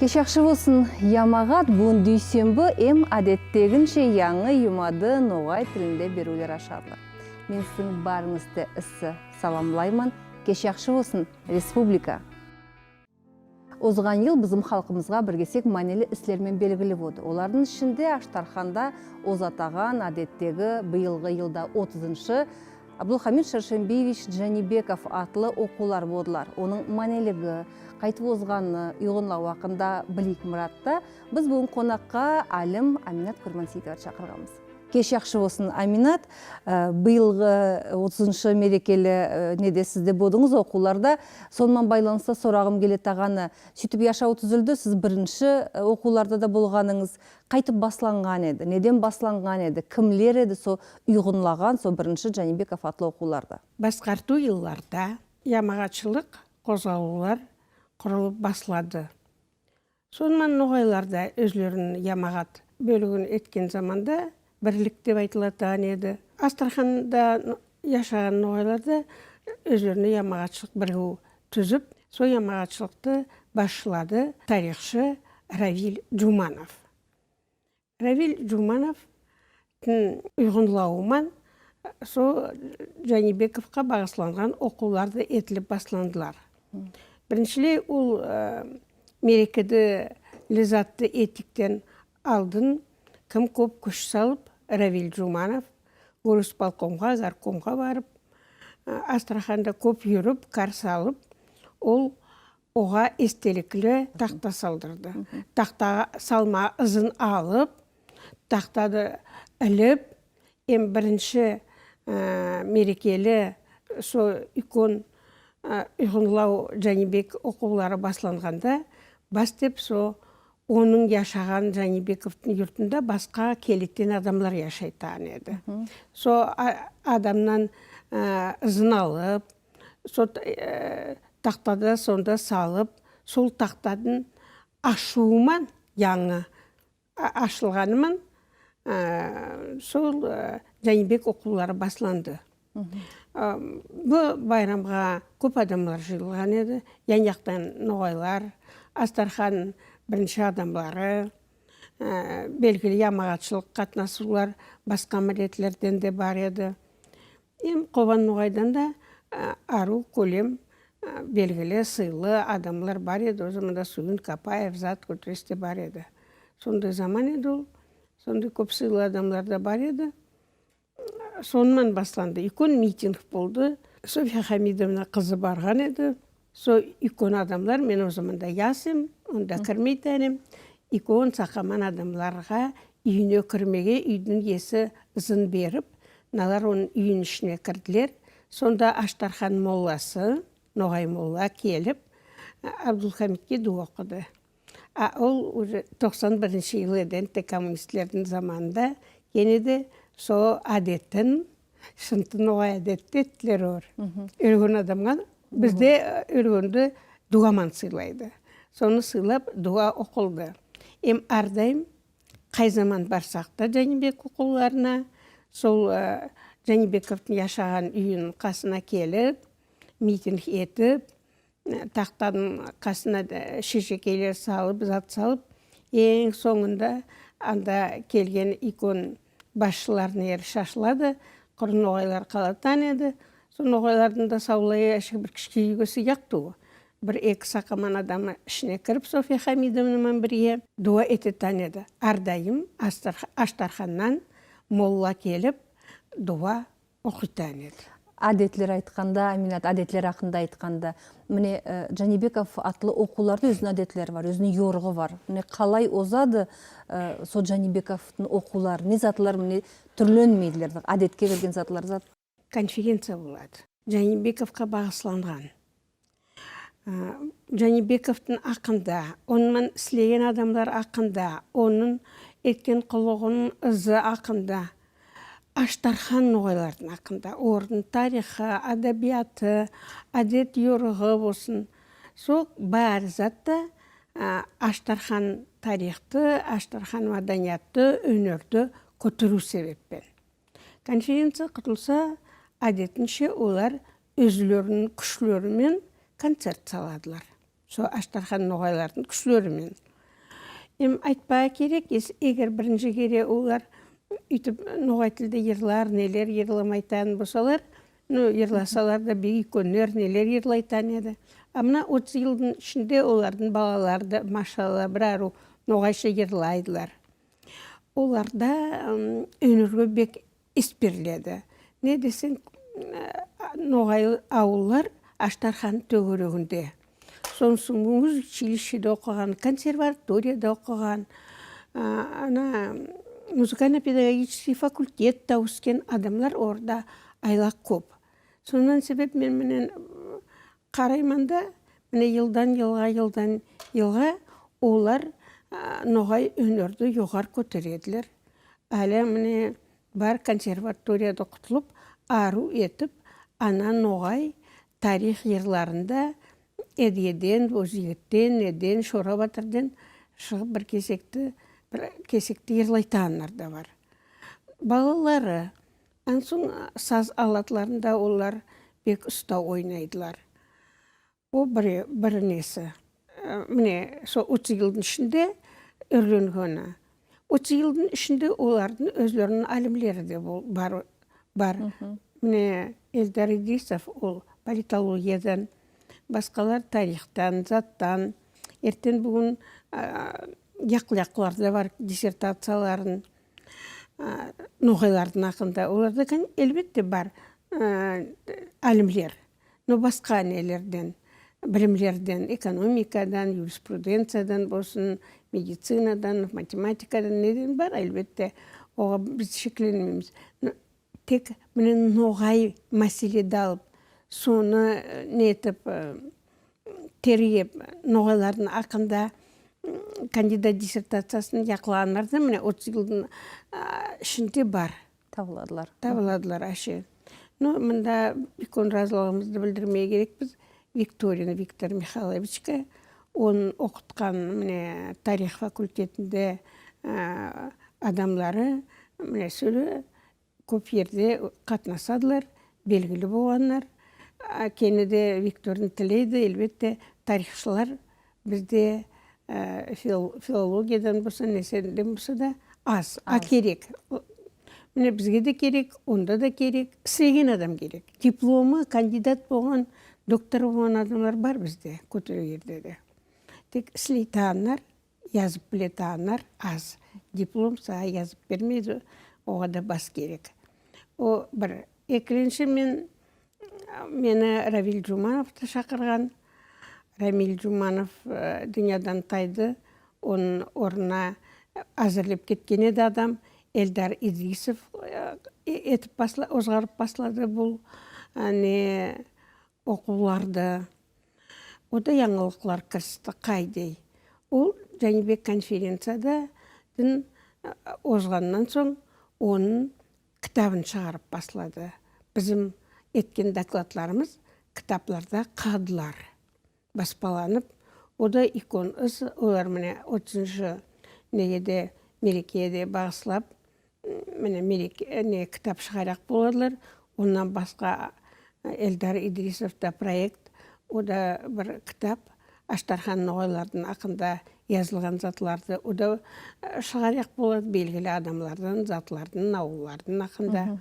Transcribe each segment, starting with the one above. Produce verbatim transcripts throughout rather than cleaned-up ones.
Кеш яхшы болсын, ямагат. Буьгуьн дуьйсенби, эм аьдеттегинше янъы юмады ногай тилинде беруьвлер ашарлы. Мен сизинъ баьринъизди исси саламлайман. Кеш яхшы болсын, республика. Озган йыл бизим халкымызга бир кесек маьнели ислер мен белгили болды. Олардынъ ишинде Аштарханда озатаган аьдеттеги быйылгы йылда отызыншы Абдулхамид Шаршембиевич Джанибеков атлы окувлар болдылар. Онынъ маьнелиги, кайтип озганы, уйгынлавы акында билейик мыратта, биз буьгуьн конакка алим Аминат Курмансеитовады шакырганмыз. Кеш яхшы болсын, Аминат. Аь, быйылгы отызыншы мерекели, аь, неде сиз де болдынъыз окувларда. Соны ман байланыслы сорагым келетаганы, суьйтип яшав туьзилди, сиз биринши, аь, окувларда да болганынъыз. Кайтип басланган эди? Неден басланган эди? Кимлер эди со уйгынлаган, со биринши Джанибеков атлы окувларды? Баскартув йылларда ямагатшылык козгавлар курылып баслады. Соны ман ногайлар да оьзлерин ямагат боьлигин эткен заманда бирлик деп айтылатаган эди. Астраханда яшаган ногайлар да оьзлерине ямагатшылык биригуьв туьзип, сол ямагатшылыкты басшылады тарихшы Равиль Джуманов. Равиль Джумановтынъ уйгынлавы ман со Джанибековка багысланган окувлар да этилип басландылар. Бириншилей ол, аь, мерекеди, леззатты этиктен алдын ким коьп куьш салып, Равиль Джуманов горосполкомга, горкомга барып, аь, Астраханда коьп юрип, кар салып, ол ога эстеликли тахта салдырды. Тахта салма ызын алып, тахтады илип, эм биринши, аь, мерекели со уьйкен, аь, уйгынлав Джанибек окувлары басланганда, бас деп со онынъ яшаган Джанибековтынъ юртында баска келетен аьдемлер яшайтаган эди. Со а-, аьдемнен, аь, ызын алып, со, аь, тахтады сонда салып, сол тахтадынъ ашувы ман, янъы а-, ашылганы ман, аь, сол, аь, Джанибек окувлары басланды. Аь, бу байрамга коьп аьдемлер йыйылган эди. Ян-яктан ногайлар, Астрахань биринши аьдемлери, аь, белгили ямагатшылык катнасувлар баска миллетлерден де бар эди. Эм Кобан ногайдан да, аь, ару коьлем, аь, белгили сыйлы аьдемлер бар эди. О заманда Суюн Капаев, зат коьтерис те бар эди. Сондай заман эди ол. Сондай коьп сыйлы аьдемлер де бар эди. Соны ман басланды. Уьйкен митинг болды. Софья Хамидовна кызы барган эди. Со уьйкен аьдемлер, мен о заманда яс эм, онда кирмейтаган эм. Уьйкен сакаман аьдемлерге уьйине кирмеге уьйдинъ иеси ызын берип, мыналар онынъ уьйининъ ишине кирдилер. Сонда Аштархан молласы, ногай молла келип, Абдулхамидке дува окыды. А ол уже токсан биринши йыл эди энди, коммунистлердинъ заманында, кене де со аьдетин, шынты ногай аьдетти эттилер олар. Оьлген аьдемге, бизде, аь, оьлгенди дува ман сыйлайды. Соны сыйлап, дува окылды. Эм аьр дайым кай заман барсак та Джанибек окувларына, сол, аь, Джанибековтынъ яшаган уьйининъ касына келип, митинг этип, тахтадынъ касына да шешекейлер салып, зат салып, энъ сонъында анда келген уьйкен басшылардынъ ери шашылады, куры ногайлар калатаган эди. Сол ногайлардынъ да савлайы аьше бир кишкей уьйге сыяк тувыл. Бир-эки сакаман аьдем ишине кирип, Софья Хамидовна ман бирге дува этетаган эди. Аьр дайым Астарх-, Аштарханнан молла келип, дува окыйтаган эди. Аьдетлер айтканда, Аминат, аьдетлер акында айтканда, мине, аь, Джанибеков атлы окувлардынъ оьзининъ аьдетлери бар, оьзининъ йорыгы бар. Мине, калай озады, аь, со Джанибековтынъ окувлары, не затлар, мине, туьрленмейдилер, аьдетке кирген затлар зат. Конференция болады. Джанибековка багысланган. Аь, Джанибековтынъ акында, оны ман ислеген аьдемлер акында, онынъ эткен куллыгынынъ ызы акында, Аштархан ногайлардынъ акында, олардынъ тарихи, адабияты, аьдет-йорыгы болсын. Сол баьри зат та, аь, Аштархан тарихты, Аштархан маданиятты, оьнерди коьтеруьв себеп пен. Конференция кутылса, аьдетинше олар оьзлерининъ куьшлери мен концерт саладылар. Сол Аштархан ногайлардынъ куьшлери мен. Эм айтпага керек, эс- эгер биринши кере олар уьйтип ногай тилде йырлар, нелер йырламайтаган болсалар, ну, йырласалар да, бек уьйкенлер нелер йырлайтаган эди. А мына отыз йылдынъ ишинде олардынъ балалары да, машалла, бир арув ногайша йырлайдылар. Оларда, м, оьнерге бек эс бериледи. Не десенъ, м, ногай авыллар Аштарханнынъ тоьгерегинде. Сонъ сонъ музучилищеде окыган, консерваторияда окыган, а, ана музыкально-педагогический факультетте оьскен аьдемлер орда айлак коьп. Соннан себеп мен мине карайман да, мине йылдан йылга, йылдан йылга олар, а, ногай оьнерди йогары коьтередилер. Аьли мине бар консерваториядан кутылып, арув этип, ана ногай тарих йырларында Эдиеден, Бозйигиттен, неден, Шора баьтирден шыгып бир кесекти, бир кесекти йырлайтаганлар да бар. Балалары, ансонъ саз алатларында олар бек уста ойнайдылар. О бир, бир неси. Э, мине, сол отыз йылдынъ ишинде оьрленгени. Отыз йылдынъ ишинде олардынъ оьзлерининъ алимлери де бол- бар, бар. Мине, Эльдар Идрисов, ол политологиядан, баскалар тарихтан, заттан, эртен буьгуьн, а, яклы-яклылар да бар диссертацияларын, а, ногайлардынъ акында. Оларда, кан- аьлбетте, бар, а, алимлер. Но баска нелерден, билимлерден, экономикадан, юриспруденциядан болсын, медицинадан, математикадан, неден бар, аьлбетте, ога биз шекленмеймиз. Но тек мине ногай маьселеди алып, соны, э, нетип, э, тергеп, ногайлардынъ акында, м, кандидат диссертациясын яклаганлар да мине отыз йылдынъ, а, ишинде бар. Табыладылар. Табыладылар аьше. Ну, мунда уьйкен разылыгымызды билдирмеге керекпиз Викторин Виктор Михайловичке. Онынъ окыткан, мине, тарих факультетинде, а, аьдемлери, мине, соьле коьп ерде катнасадылар, белгили болганлар. А, кене де Викторин тилейди, аьлбетте, тарихшылар бизде, э, фил- филологиядан болса, неседен болса да аз. А керек. Мине, бизге де керек, онда да керек, ислеген аьдем керек. Дипломы, кандидат болган, доктор болган аьдемлер бар бизде, коьтерек ерде де. Тек ислейтаганлар, язып билетаганлар аз. Диплом сага язып бермейди, ога да бас керек. О бир. Экинши, мен, мени Рамиль Джуманов та шакырган. Рамиль Джуманов, э, дуныядан тайды. Онынъ орнына аьзирлеп кеткен эди аьдем. Эльдар Идрисов, э, этип басла- озгарып баслады бул, э, не, окувларды. О да янъылыклар киристи, кайдай. Ол Джанибек конференцияда дин, а, озганнан сонъ, онынъ китабын шыгарып баслады. Бизим эткен докладларымыз китапларда калдылар, баспаланып. О да уьйкен ис, олар мине отызыншы неге де, мерекеге де багыслап, мине, мереке- не, китап шыгараяк боладылар. Оннан баска, э, Эльдар Идрисов та проект, о да бир китап, Аштархан ногайлардынъ акында язылган затларды, о да, э, шыгараяк болады, белгили аьдемлердинъ, затлардынъ, авыллардынъ акында.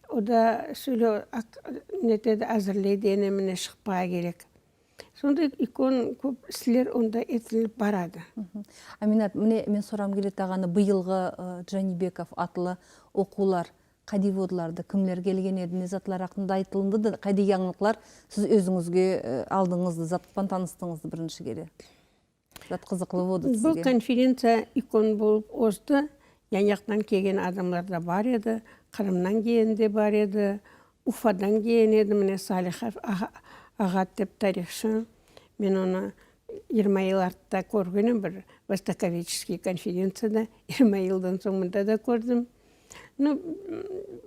О да соьле ак- нетеди, аьзирлейди, эне-мине шыкпага керек. Сондай уьйкен коьп ислер онда этилип барады. Аминат, мине мен сорагым келетаганы, быйылгы, э, Джанибеков атлы окувлар кайдай болдыларды, кимлер келген эди, не затлар акында айтылынды да, кайдай янъылыклар сиз оьзинъизге, э, алдынъыз да, зат пан таныстынъыз да биринши кере? Зат кызыклы болды сизге? Бул конференция уьйкен болып озды. Ян-яктан келген аьдемлер де бар эди. Кырымнан келген де бар эди. Уфадан келген эди, мине, Салихов ага, ага деп тарихшы. Мен оны йырма йыл артта коьргенмен, бир востоковедческий конференцияда, йырма йылдан сонъ мунда да коьрдим. Ну, м,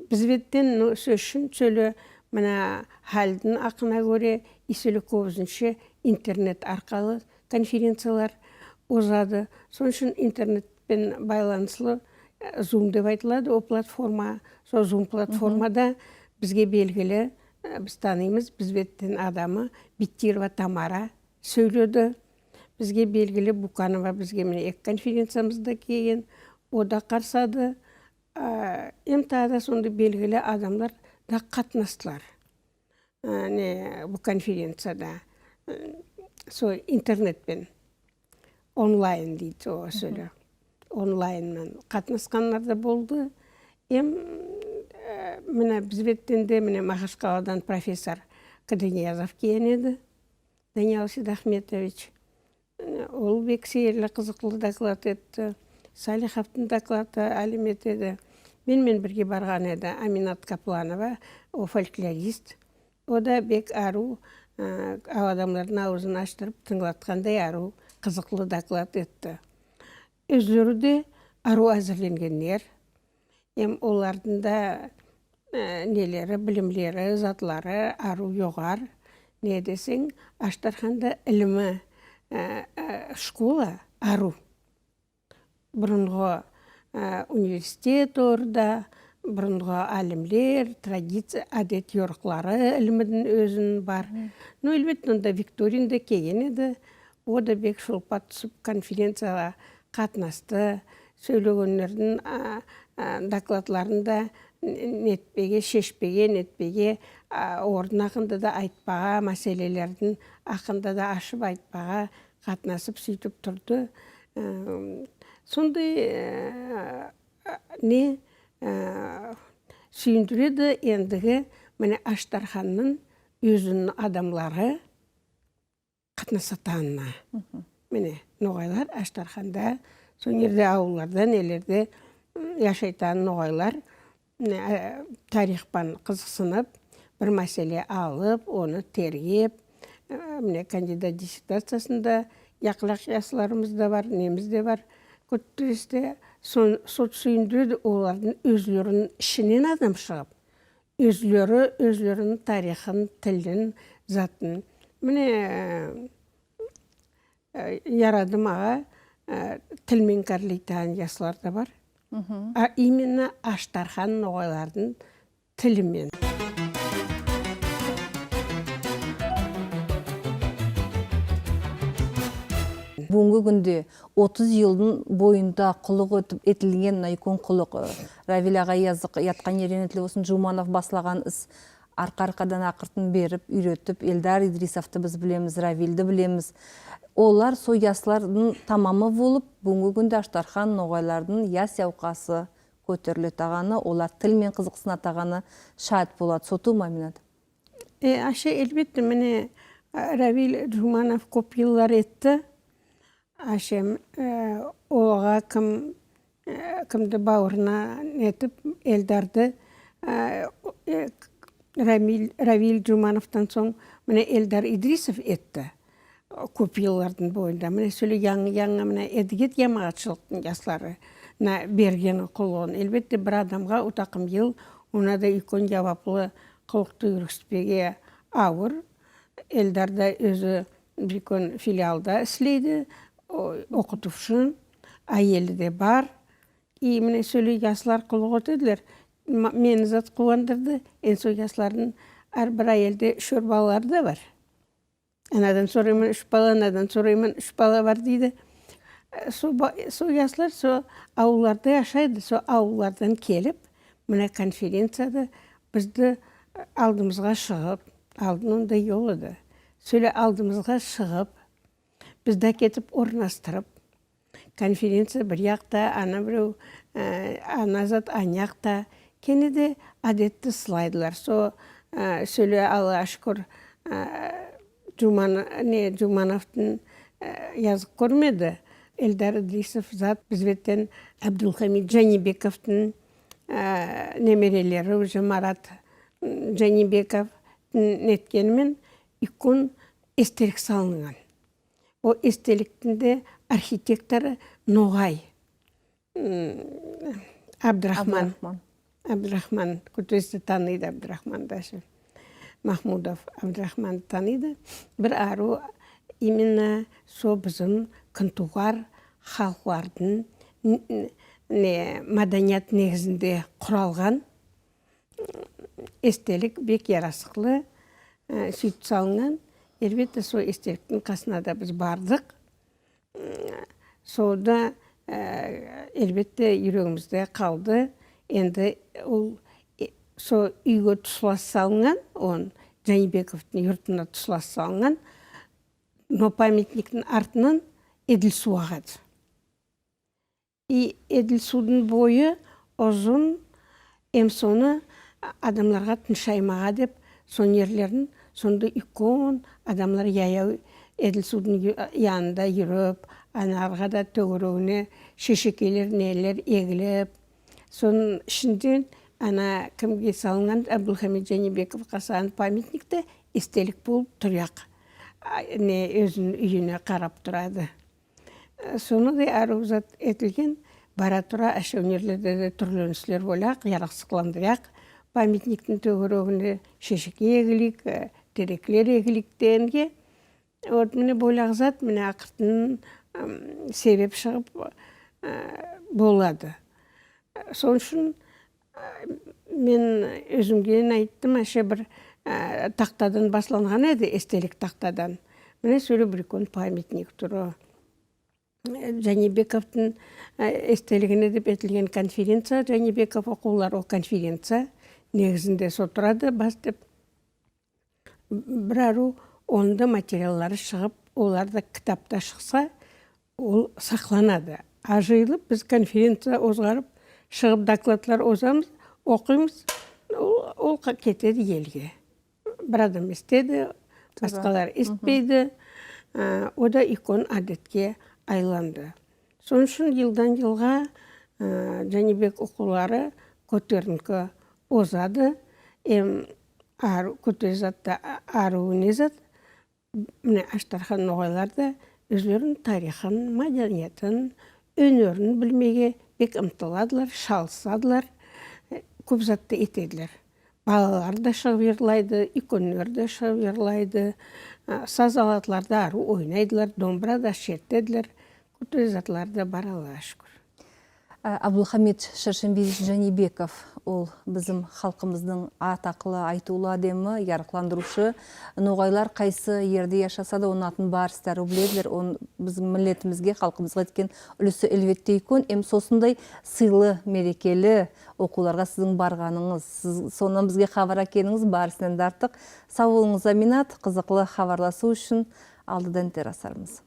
биз беттен, ну, соьз уьшин, соьле, мине, аьлдинъ акына коьре, и соьле коьбисинше интернет аркалы конференциялар озады. Сонынъ уьшин интернет пен байланыслы, э, Zoom деп айтылады, ол платформа. Сол Zoom платформада бизге белгили, э, биз таныймыз, биз беттен аьдеми Биттирова Тамара соьйледи. Бизге белгили Буканова бизге мине эки конференциямызда келген, о да карсады. А, эм тагы да сондай белгили аьдемлер да катнастылар. А, не, бу конференцияда. М, сол интернет пен. Онлайн дейди о соьле. Онлайн мен катнасканлар да болды. Эм, аь, мине биз беттен де, мине Махачкаладан профессор Кадырниязов келген эди. Даниял Сейдахметович. Ол бек сейирли, кызыклы доклад этти. Салиховтынъ доклады аьлемет эди. Мен мен бирге барган эди Аминат Капланова, о фольклорист. О да бек арув, аь, аьдемлердинъ авызын аштырып тынълаткандай арув, кызыклы доклад этти. Оьзлери де арув аьзирленгенлер. Эм олардынъ да, аь, нелери, билимлери, затлары арув йогары. Не десенъ, Аштарханда илими, аь, аь, школа арув. Бурынгы, аь, университет орны да, бурынгы аьлимлер, традиция, аьдет-йорыклары илимидинъ оьзининъ бар. Ну, аьлбетте, онда Викторин де келген эди. О да бек шолпа туьсип конференцияга катнасты. Соьйлегенлердинъ, аь, аь, докладларын да н-, нетпеге, шешпеге, нетпеге, аь, орны акында да айтпага, маьселелердинъ акында да ашып айтпага катнасып суьйтип турды. Аь, сондай, аь, не, аь, суьйиндиреди эндиги, мине, Аштарханнынъ оьзининъ аьдемлери катнасатаганына. Мине, ногайлар Аштарханда, сол ерде авылларда, нелерде, м, яшайтаган ногайлар, мине, аь, тарих пан кызыксынып, бир маьселе алып, оны тергеп, аь, мине, кандидат диссертациясын да яклаяк ясларымыз да бар, немиз де бар. Коьтеристе сон-, сол суьйиндиреди олардынъ оьзлерининъ ишиннен аьдем шыгып, оьзлери, оьзлерининъ тарихын, тилин, затын. Мине, аь, ярады мага, аь, тил мен каьрлейтаган яслар да бар. А именно Аштархан ногайлардынъ тили мен. Буьгуьнги куьнде отыз йылдынъ бойында куллык этип, этилген мына уьйкен куллык, аь, Равиль агай язык, яткан ериннен тиле болсын, Джуманов баслаган ис, арка-аркадан акыртын берип, уьйретип, Эльдар Идрисовты биз билемиз, Равильди билемиз. Олар сол яслардынъ тамамы болып, буьгуьнги куьнде Аштархан ногайлардынъ яс явкасы коьтерилетаганы, олар тил мен кызыксынатаганы шаьйит болады. Сол тувыл ма, Аминат? Аь, аьше, аьлбетте, мине, аь, Равиль Джуманов коьп йыллар этти. Аьше, аь, ога ким, аь, кимди бавырына нетип, Эльдарды, аь, аь, Равиль, Равиль Джумановтан сонъ, мине, Эльдар Идрисов этти. Коьп йыллардынъ бойында. Мине, соьле янъы-янъы, мине, Эдигет ямагатшылыктынъ ясларына берген куллыгын. Аьлбетте, бир аьдемге о такым йыл, оны да уьйкен яваплы куллыкты юргиспеге авыр. Эльдар да оьзи бир уьйкен филиалда ислейди, о-, окытувшы, аьели де бар. И мине, соьле яслар куллык этедилер. М-, мени зат кувандырды, энди сол яслардынъ аьр бир аьелде уьшер балалары да бар. Анадан сорайман, уьш бала, анадан сорайман, уьш бала бар дейди. Э, со ба-, со яслар со авылларда яшайды, со авыллардан келип, мине конференцияда бизди, э, алдымызга шыгып, алдын ондай йок эди. Соьле алдымызга шыгып, бизди аькетип орнастырып, конференция бир якта, ана бирев, э, ана зат ана якта. Кене де аьдетти сыйлайдылар. Со, э, соьле, Аллага шуькир, э, Джуман-, не, Джумановтынъ, э, язык коьрмеди. Эльдар Идрисов зат, биз беттен Абдулхамид Джанибековтынъ, э, немерелери, уже Марат, м, Джанибеков, м, неткени мен уьйкен эстелик салынган. О эстеликтинъ де архитекторы ногай, м, Абдрахман. Абдрахман. Абдрахман. Коьтеристе таныйды Абдрахманды аьше. Махмудов Абдрахманды таныйды. Бир арув именно со бизим куьнтувар халклардынъ н-, н-, не, маданият негизинде куралган эстелик бек ярасыклы, э, суьйтип салынган. Аьлбетте, сол эстеликтинъ касына да биз бардык. М, сол да, э, аьлбетте, юрегимизде калды. Энди ол, э, сол уьйге туслас салынган, он Джанибековтынъ юртына туслас салынган, но памятниктинъ артыннан Эдил сув агады. И Эдил сувдынъ бойы узын, эм соны адамларга тыншаймага деп, сонынъ ерлерин сонда уьйкен адамлар яяв Эдил сувдынъ ю-, янында юрип, анарга да тоьгерегине шешекейлер, нелер эгилип, сонынъ ишиннен ана кимге салынган, Абдулхамид Джанибековка салынган памятник те эстелик болып тураяк. А, не, оьзининъ уьйине карап турады. Э, сондай арув зат этилген, бара тура аьше оьнерлерде де туьрленислер болаяк, ярыксызландыраяк. Памятниктинъ тоьгерегине шешеке эгилик, э, тереклер эгилик дегенге. Вот, мине, бойлак зат, мине, акыртын, м, себеп шыгып, э, болады. Сол уьшин, э, мен оьзимнен айттым, аьше бир, э, тактадан басланган эди, эстелик тактадан. Мине, соьйле бир уьйкен памятник тур. Э, Джанибековтынъ, э, эстелигине деп этилген конференция, Джанибеков окувлар, ол конференция негизинде сол турады, бас деп. Бир арув онынъ да материаллары шыгып, олар да китапта шыкса, ол сакланады. А йыйылып, биз конференция озгарып, шыгып докладлар озамыз, окыймыз, ол, ол ка-, кетеди элге. Бир адам эситеди, баскалар эситпейди. А, о да уьйкен аьдетке айланды. Сол уьшин йылдан йылга, а, Джанибек окувлары коьтеринъки озады. Эм арув, коьтерер зат та, а-, арув не зат. Мине, Аштархан ногайлар да оьзлерининъ тарихин, маданиятын, оьнерин билмеге бек ымтыладылар, шалысадылар, э, коьп зат та этедилер. Балалар да шыгып йырлайды, уьйкенлер де шыгып йырлайды. А, саз алатларда арув ойнайдылар, домбыра да шертедилер. Коьтерер затлары да бар, Аллага шуькир. А, Абдулхамид Шершенбиевич Джанибеков, ол бизим халкымыздынъ атаклы, айтувлы аьдеми, ярыкландырувшы. Ногайлар кайсы ерде яшаса да, онынъ атын барысы да арув биледилер. Он бизим миллетимизге, халкымызга эткен уьлиси аьлбетте уьйкен. Эм сосындай сыйлы, мерекели окувларга сиздинъ барганынъыз, сиз соннан бизге хабар аькелгенинъиз барысыннан да артык. Сав болынъыз, Аминат, кызыклы хабарласув уьшин. Алдыда интеллер асармыз.